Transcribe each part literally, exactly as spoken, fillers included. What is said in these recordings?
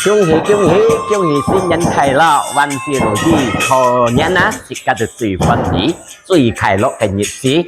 恭喜恭喜恭喜，新年快樂，萬事如意，兔年啊，自家就最歡喜、最快樂个日子。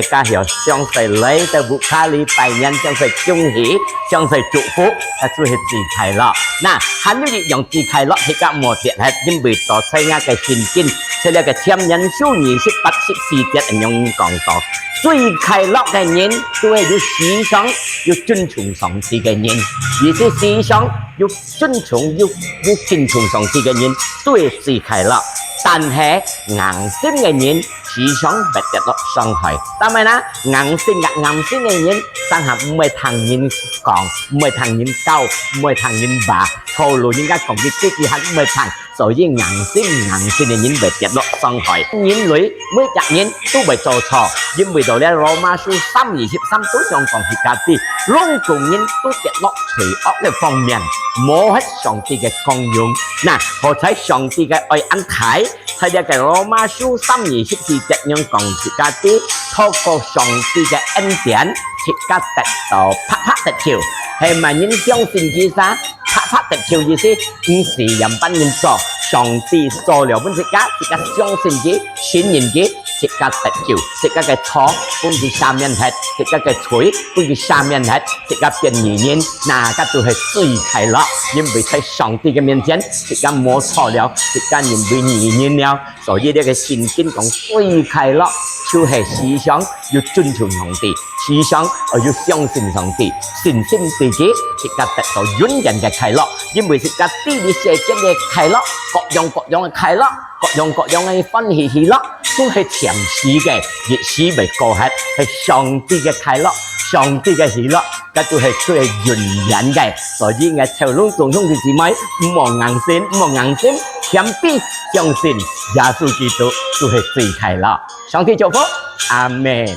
大家要詳細來到屋下裡拜年，詳細恭喜，詳細祝福，該就係最快樂。那還有一樣最快樂，自家無跌忒，因為到在𠊎个聖經，在這个箴言書二十八十四節恁樣講到，最快樂个人都係有思想、有尊重上帝个人，意思思想有尊重、有有敬重上帝个人，都係最快樂。但係硬心个人，時常會跌落傷害。當然啦，硬心个硬心个人，常下毋會聽人講，毋會聽人教，毋會聽人話，套路人家講个句句還毋會聽。所以硬心硬心个人會跌落傷害。人類每隻人都會做錯，因為到這羅馬書三二十三都樣講自家知，攏總人都跌落罪惡个方面，無合上帝个光榮。那好在上帝个愛恁大，在這个羅馬書三二十四節樣講自家知，透過上帝个恩典，自家得到白白得救。係麼人相信佢啥？白白得救意思，毋使仰般人做，上帝做了分自家，自家相信佢，信任佢，自家得救，自家个錯分佢赦免忒，自家个罪分佢赦免忒，自家變義人，那个就係最快樂，因為在上帝个面前，自家無錯了，自家認為義人了。所以這个聖經講最快樂，就係時常有尊重上帝，時常愛有相信上帝，信心對佢，自家得到永遠个快樂。因為自家知這世間个快樂，各樣各樣个快樂，各樣各樣个歡喜喜樂，都係暫時个，一時會過忒，係上帝个快樂，上帝个喜樂，該就係最永遠个。所以𠊎透攏總兄弟姊妹，毋好硬心，毋好硬心，謙卑，相信耶穌基督就係最快樂。上帝祝福，阿門。